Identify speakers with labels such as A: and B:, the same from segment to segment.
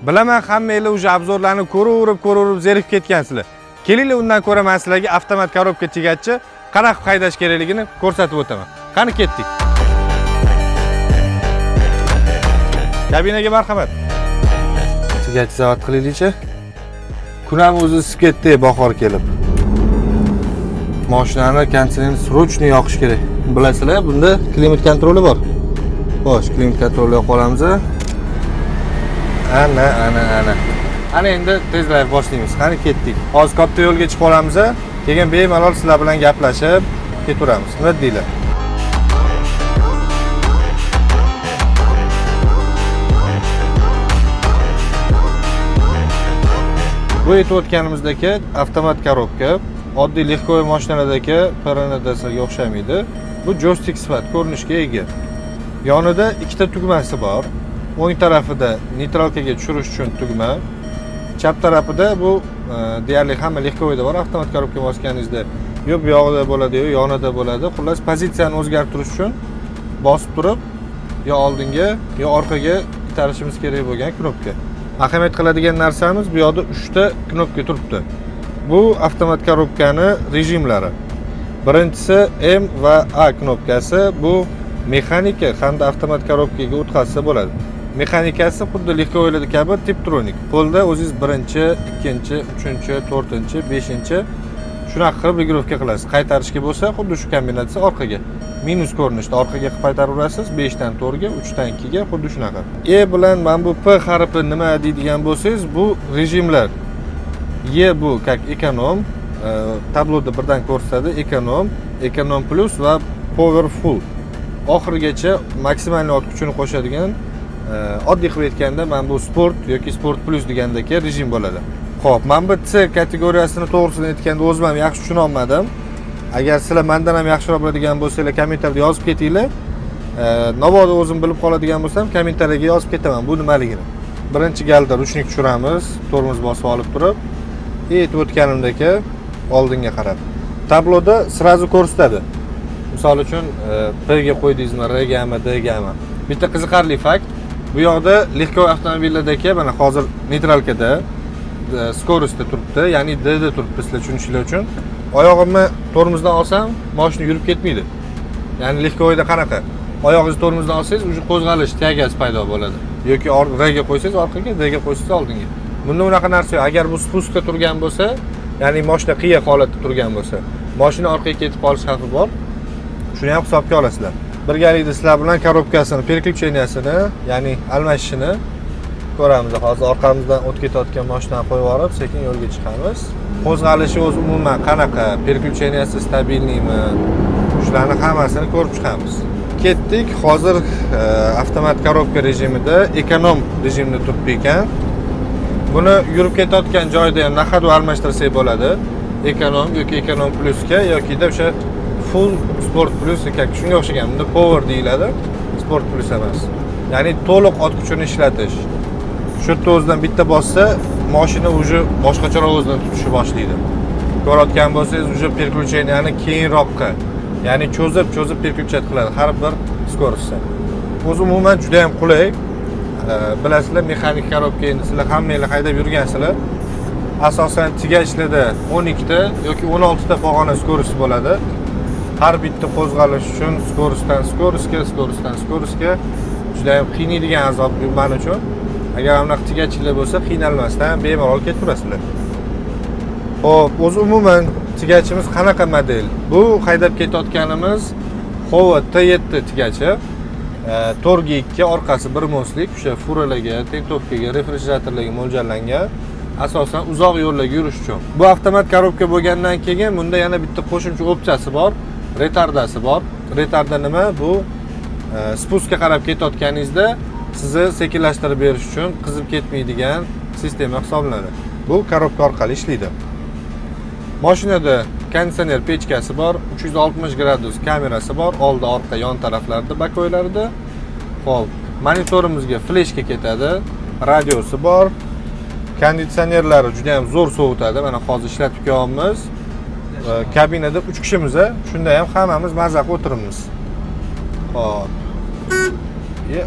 A: Bilaman, hammanglar уже обзор larni ko'raverib, ko'raverib zerikib ketgansizlar. Kelinglar, undan ko'ra men sizlarga avtomat korobka тягач ni qanaqa qilib haydash kerakligini ko'rsatib o'taman. Qani, ketdik. Kabinaga marhamat. Тягач zavod qilaylikchi. Kun ham o'zi isib ketdi, bahor kelib. Mashinani konditsionerni срочно yoqish kerak. Bilasizlar, bunda климат контроль i bor. Xo'sh, климат контроль yoqib olamiz. Ana, ana, ana. Ana endi tezroq boshlaymiz. Qani, ketdik. Hozir katta yo'lga chiqib olamiz, keyin bemalol sizlar bilan gaplashib ketaveramiz. Nima deylar? Bu aytib o'tganimizdek avtomat korobka oddiy легковой mashinalardagi PRNDSga o'xshamaydi. Bu joystik sifat ko'rinishga ega. Yonida ikkita tugmasi bor. O'ng tarafida neytralkaga tushirish uchun tugma. Chap tarafida bu deyarli hamma легковой da bor. Avtomat korobka bosganingizda yo bu yog'ida bo'ladi, yo yonida bo'ladi. Xullas, pozitsiyani o'zgartirish uchun bosib turib yo oldinga, yo orqaga itarishimiz kerak bo'lgan knopka. Ahamiyat qiladigan narsamiz, bu yoqda 3 ta knopka turibdi. Bu avtomat korobkani rejimlari. Birinchisi M va A knopkasi, bu mexanika hamda avtomat korobkaga o'tkazsa bo'ladi. Mexanikasi xuddi легковой larda kabi Tiptronic. Qo'lda o'zingiz birinchi, ikkinchi, uchinchi, to'rtinchi, beshinchi shunaqa qilib регулировка qilasiz. Qaytarishga bo'lsa xuddi shu kombinatsiya orqaga. Minus ko'rinishda orqaga qilib qaytaraverasiz, 5 dan 4 ga, 3 dan 2 ga, xuddi shunaqa. E bilan mana bu P harfi nima deydigan bo'lsangiz, bu rejimlar. E bu как эконом, tabloda birdan ko'rsatadi эконом, эконом plus va powerful. Oxirigacha maksimal ot kuchini qo'shadigan, oddiy qilib aytganda, mana bu sport yoki sport plus degandagi rejim bo'ladi. Xo'p, mana bu C kategoriyasini to'g'risini aytganda o'zim ham yaxshi tushuna olmadim. Agar sizlar mendan ham yaxshiroq biladigan bo'lsanglar, kommentariyada yozib ketinglar. Mabodo o'zim bilib qoladigan bo'lsam, kommentariyaga yozib ketaman bu nimaligini. Birinchi galda ручник tushiramiz, tormoz bosib olib turib, aytib o'tganimdek oldinga qarab. Tabloda сразу ko'rsatadi. Misol uchun, P ga qo'ydingizmi, R gami, D gami. Bitta qiziqarli fakt, bu yoqda легковой avtomobillardagi mana hozir neytralkada скорость da turibdi, ya'ni D da turibdi sizlar tushunishinglar uchun. Oyog'imni tormozdan olsam, mashina yurib ketmaydi. Ya'ni легковой da qanaqa? Oyog'ingizni tormozdan olsangiz, уже qo'zg'alish тяга si paydo bo'ladi. Yoki R ga qo'ysangiz orqaga, D ga qo'ysangiz oldinga. Bunda unaqa narsa yo'q. Agar bu спуск da turgan bo'lsa, ya'ni mashina qiya holatda turgan bo'lsa, mashina orqaga ketib qolish xavfi bor. Shuni ham hisobga olasizlar. Birgalikda sizlar bilan korobkasini, переключения sini, ya'ni almashishini ko'ramiz. Hozir orqamizdan o'tib ketayotgan mashinani qo'yib yuborib, sekin yo'lga chiqamiz. Qo'zg'alishi o'zi umuman qanaqa, переключения si стабильный mi? Shularni hammasini ko'rib chiqamiz. Ketdik. Hozir avtomat korobka rejimida, эконом rejimda turibdi ekan. Buni yurib ketayotgan joyda ham на ходу almashtirsak bo'ladi. Эконом yoki эконом plusga yokida o'sha full sport plus, как shunga o'xshagan. Bunda power deyiladi, sport plus emas. Ya'ni to'liq ot kuchini ishlatish. Shu yerda o'zidan bitta bossa, mashina уже boshqacharoq o'zini tutishni boshlaydi. Ko'rayotgan bo'lsangiz, уже переключения ni keyinroqqa, ya'ni cho'zib cho'zib переключать qiladi har bir скорость da. O'zi umuman juda ham qulay. Bilasizlar, mexanik korobka endi sizlar hammanglar haydab yurgansizlar. Asosan тягач larda 12 ta yoki 16 ta pog'ona скорость bo'ladi. Har bitta qo'zg'alish uchun скорость dan скорость ga, скорость dan скорость ga juda ham qiynaydigan azob bu men uchun. Agar bunaqa тягач lar bo'lsa, qiynalmasdan bemalol ketaverasizlar. Xo'p, o'zi umuman тягач imiz qanaqa model? Bu haydab ketayotganimiz Howo T7 тягач i. To'rga 2, orqasi bir мост lik, o'sha furalarga, тентовка ga, refrigeratorlarga mo'ljallangan. Asosan uzoq yo'llarga yurish uchun. Bu avtomat korobka bo'lgandan keyin bunda yana bitta qo'shimcha opsiyasi bor, retardasi bor. Retarda nima? Bu спуск ga qarab ketayotganingizda sizni sekinlashtirib berish uchun qizib ketmaydigan sistema hisoblanadi. Bu korobka orqali ishlaydi. Mashinada konditsioner pechkasi bor, 360 gradus kamerasi bor, oldi, orqa, yon taraflarida, боковой larida. Xo'p, monitorimizga fleshka ketadi, radiosi bor. Konditsionerlari juda ham zo'r sovutadi. Mana hozir ishlatib kelyapmiz. Kabinada 3 kishimiz, shunda ham hammamiz maza qilib o'tiribmiz. Xo'p. Ye.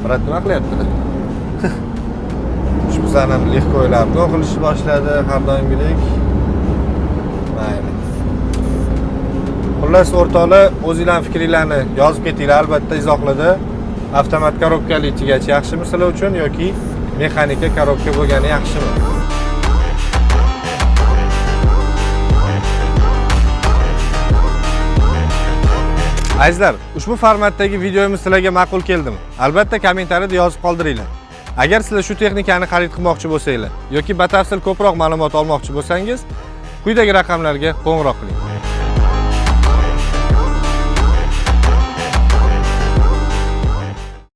A: Брат nima qilyapti? Bizlarni ham легковой lar обгон qilishni boshladi har doimgidek. Mayli. Xullas, o'rtoqlar, o'zinglarning fikringlarni yozib ketinglar albatta izohlarda. Avtomat коробка li тягач yaxshimi sizlar uchun yoki mexanika коробка bo'lgani yaxshimi? Azizlar, ushbu formatdagi videomiz sizlarga ma'qul keldimi? Albatta kommentariyada yozib qoldiringlar. Agar sizlar shu texnikani xarid qilmoqchi bo'lsanglar yoki batafsil ko'proq ma'lumot olmoqchi bo'lsangiz, quyidagi raqamlarga qo'ng'iroq qiling.